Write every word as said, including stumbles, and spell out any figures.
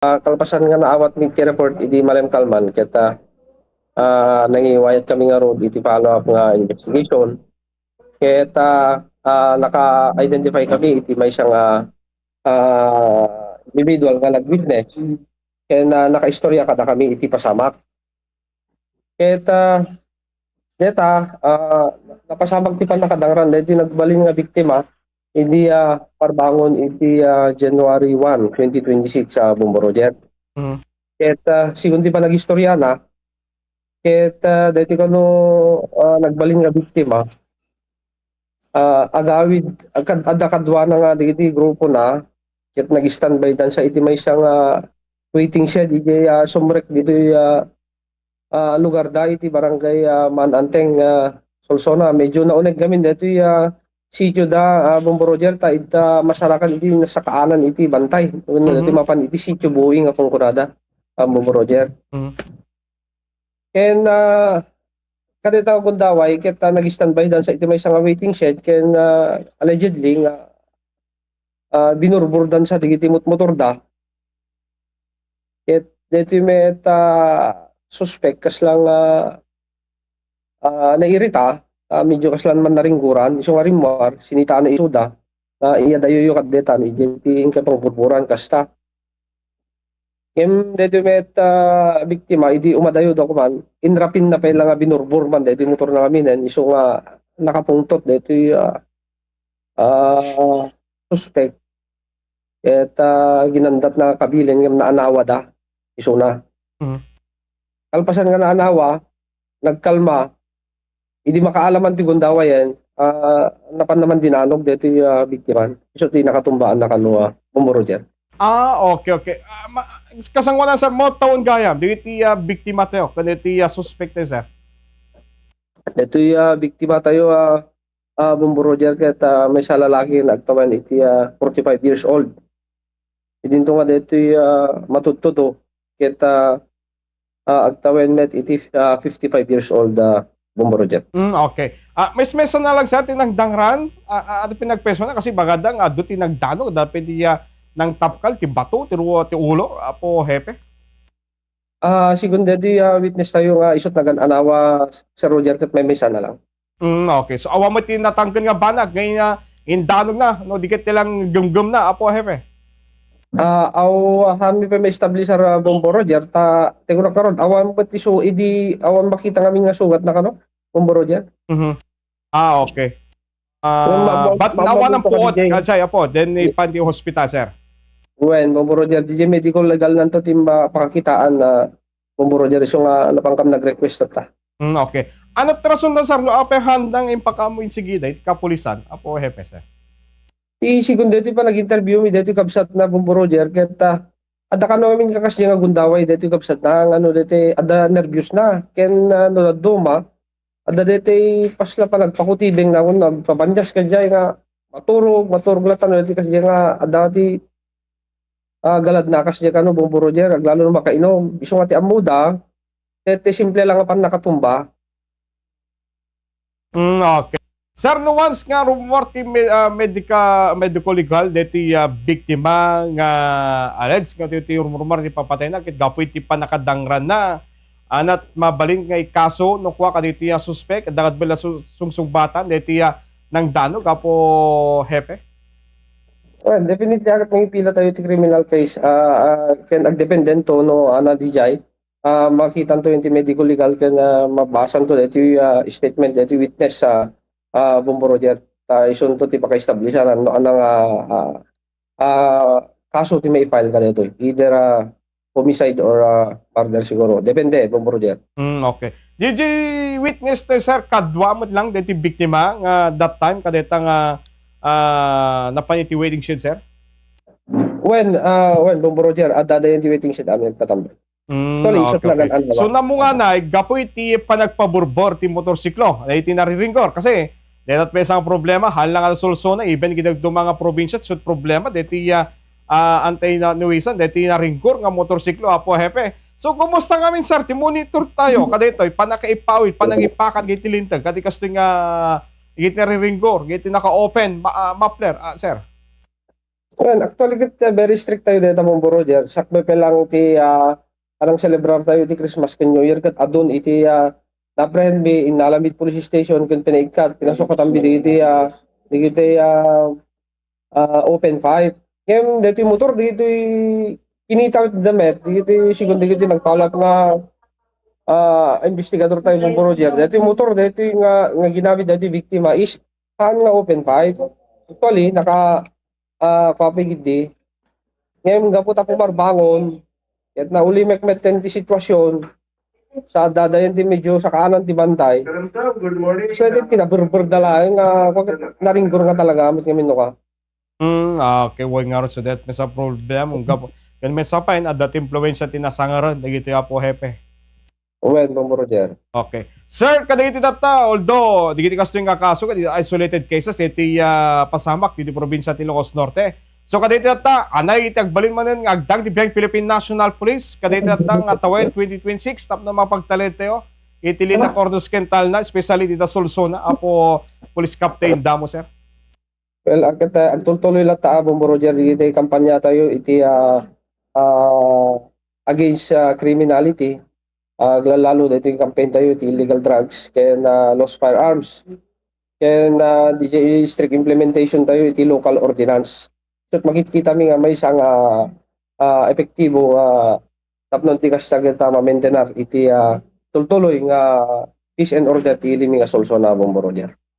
ah, kalpasan nga naawatmi ti report idi malem kalman, ket, ah, ah, nangiwayat kami ngarud iti follow-up nga investigation. Ket, ah, ah, naka-identify kami iti maysa nga, ah, individual nga nag-witness. Ken, ah, nakaistorya kadakami iti pasamak. Ket, ah, deta, ah, napasamak ti pannakadangran daytoy nagbalin nga biktima idi, ah, parbangon iti, ah, January one, twenty twenty-six, ah, Bombo Roger. Mhm. Ket, ah, sigun ti panagistoryana, ket, ah, daytoy kano, ah, nagbalin nga biktima, ah, agawid, agkad-, adda kaduana nga dagiti grupona, ket nag-standby dansa iti maysa nga waiting shed, idiay, ah, sumrek ditoy, ah, ah, lugarda iti barangay, ah, Mananteng, ah, Solsona. Medyo nauneg ngamin daytoy, ah, sitio da, ah, Bombo Roger, ta ita masarakan iti nasakaanan iti bantay. Wenno daytoy Mhm. mapan iti sitio Buoy nga kunkunada, ah, Bombo Roger. Mhm. Ken, ah, kadayta gundaway, ket, ah, nag-standby dansa iti maysa nga waiting shed, ken, ah, allegedly nga, ah, binurbor dansa dagiti motmotorda. Ket daytoy met, ah, suspek, kasla nga, ah, nairita, ah, medyo kasla man naringguran, isu nga rimmuar, sinitaana isuda, nga iyadayoyo ket deta, iti inka pangburburan, kasta. Ngem daytoy met, ah, biktima, idi umadayo da kuman, inrapinna pay la nga binurbor man daytoy motorna ngaminen, isu nga nakapungtot daytoy, ah, ah, suspek. Ket, ah, ginandatna kabilin ngem naanawada, isuna. Mhm. Kalpasan nga naanawa, nagkalma, idi makaalaman ti gundawayen, ah, napanna man dinanog daytoy, ah, biktiman. Isu ti nakatumbaanna kano, ah, Bombo Roger. Ah, okay, okay. Ah, ma-, kasangoanan, sir, mautawen gayam dagiti, ah, biktimatayo ken dagiti, ah, suspektayo, sir? Daytoy, ah, biktimatayo, ah, ah, Bombo Roger, ket, ah, maysa a lalaki nga agtawen iti, ah, forty-five years old. Idinto nga daytoy, ah, matudtudo ket, ah, ah, agtawen met iti, ah, fifty-five years old, ah, Bombo Roger. Mm, okay. Ah, mesmesan na lang, sir, ti nangdangran, ah, ah, adu ti nagpersona, kasi bagada nga adu ti nagdanog, adda pay ti, ah, nangtapkal ti bato, ti ruo, ti ulo, Apo Hepe? Ah, sigun daytoy, ah, witness tayo nga isut nagan-anawa, Sir Roger, ket maymaysa na lang. Mm, okay. So, awan met ti natangken nga banag nga ina-, indanog na, no, di ket ti lang gemgem na, Apo Hepe? Ah, aw, awan mi pay ma-establish, Sir, ah, Bombo Roger, ta, ti kunak ngarud, awan met ti su-, idi, awan makita ngamin nga sugat na kano, Bombo Roger. Mhm. Ah, okay. Wen, ma-, Ah, ma-, but ma-, nawan ang mabuto ka, puot, D J. Kadsay, Apo, then ipan ti hospital, sir. Wen, Bombo Roger, D J, medical legal nanto ti ma-, pakakitaan na Bombo Roger, isu nga napankam nag-request ta. Mm, okay. Ano ti rason na, sir, no apay handang impakaammo insigida iti kapulisan, Apo Hepe, sir? Ti sigun daytoy panag-interview mi daytoy kabsat na, Bombo Roger, ket, ah, adda kano ngamin kakas nga gundaway daytoy kabsat na, nga no daytoy adda nerbios na, ken, ah, no dadduma, adda daytoy pasla panagpakutibeng na wenno agpabanias kadiay nga maturog, maturog latta no daytoy kasdiay nga adda ti, ah, galad na kasdiay kano, Bombo Roger, aglalo no makainom. Isu nga ti ammoda, ti, ti simple lang nga pannakatumba. Mm, okay. Sir, no once nga rummuar ti me-, ah, medica-, medico legal deti, ah, biktima nga alleged nga ti, ti rumrumar ti papatayna ket gapu iti pannakadangranna, anat mabalin nga ikaso no kua kaditi a suspek, dagad bala su-, sungsungbatan deti a nangdanog, Apo Hepe? Well, definitely, agat mangipila tayo ti criminal case, ah, ah, ken agdependento no, ana, D J, ah, makitanto iti medical legal ken, ah, mabasanto daytoy, ah, statement daytoy witness, ah, ah, Bombo Roger. Ta isunto ti pakaestablishan no, anang, ah, ah, ah, kaso ti maifile kadaytoy. Either, ah, homicide or, ah, murder siguro. Depende, Bombo Roger. Mm, okay. D J, witness tayo, sir, kadua met lang daytoy biktima nga that time kadayta nga, ah, napan iti waiting shed, sir? Wen, ah, wen, Bombo Roger, adda dayon ti waiting shed amin tatambal. Mm, actually, isut okay, okay. Nagan-anawa. So, namunganay, gapu iti panagpaburbor ti motorsiklo, daytoy nariringgor. Kasi, dayta met maysa nga problema, haan lang a Solsona, even iti dadduma nga probinsya, isut problema, daytoy, ah, ah, antay na, nuisan, daytoy naringgor nga motorsiklo, Apo Hepe. So, kumusta ngamin, sir? Ti monitor tayo, kadaytoy, panakaipawid, panangipakat, iti linteg, kadi kastoy nga, iti nariringgor, iti naka-open, ma-, ah, muffler, ah, sir? Well, actually, ket, uh, very strict tayo deta, Bombo Roger. Sakbay pa lang ti, uh, anang celebrar tayo ti Christmas ken New Year, ket adun iti, uh, na-apprehend mi innala mi police station ken pinaikkat, pinasukatan mi diti, uh, diti, uh, uh, open five. Ngem daytoy motor, daytoy kinita da met, daytoy sigun, daytoy nagpalap nga, ah, investigador tayo, Bombo Roger. Daytoy motor, daytoy nga, nga ginamit daytoy biktima is haan nga open five. Actually, naka, ah, copy gidi. Ngem gapu ta pumarbangon, ket naulimek met ti sitwasyon, sa dadayan ti medyo sakaanan ti bantay. Good morning. So, iti pinaberber da laeng nga, naringgor nga talaga, met ngamin no ka. Hmm, ah, okay, wen ngarud, so that may sa problem. Ang gap-, kan may sa pa, in, adda ti influensya ti nasangaren, dagiti Apo Hepe. Wen, Bombo Roger. Okay. Sir, kadagiti tatta, although, dagiti kastoy nga kaso, kadagiti isolated cases, iti, ah, pasamak, diti probinsya ti Ilocos Norte. So, kadagiti tatta, anay iti agbalin manen nga agdang ti biag Philippine National Police, kadagiti tatta nga tawen twenty twenty-six, tapno mapagtalentayo, iti Leyte, Cortes ken Talna, especially dita Solsona, Apo Police Captain Damo, sir. Well, agkat, ah, agtultuloy latta, ah, Bombo Roger, iti kampanya tayo, iti, ah, ah, against, ah, criminality, ah, aglalalo daytoy campaign tayo, iti illegal drugs, ken, ah, lost firearms, ken, ah, D J A strict implementation tayo, iti local ordinance. So, makikita mi nga maysa nga, ah, epektibo nga tapno ti kasta ket, ah, ma-maintain iti, ah, tultuloy nga peace and order ti ili mi nga Solsona, Bombo Roger.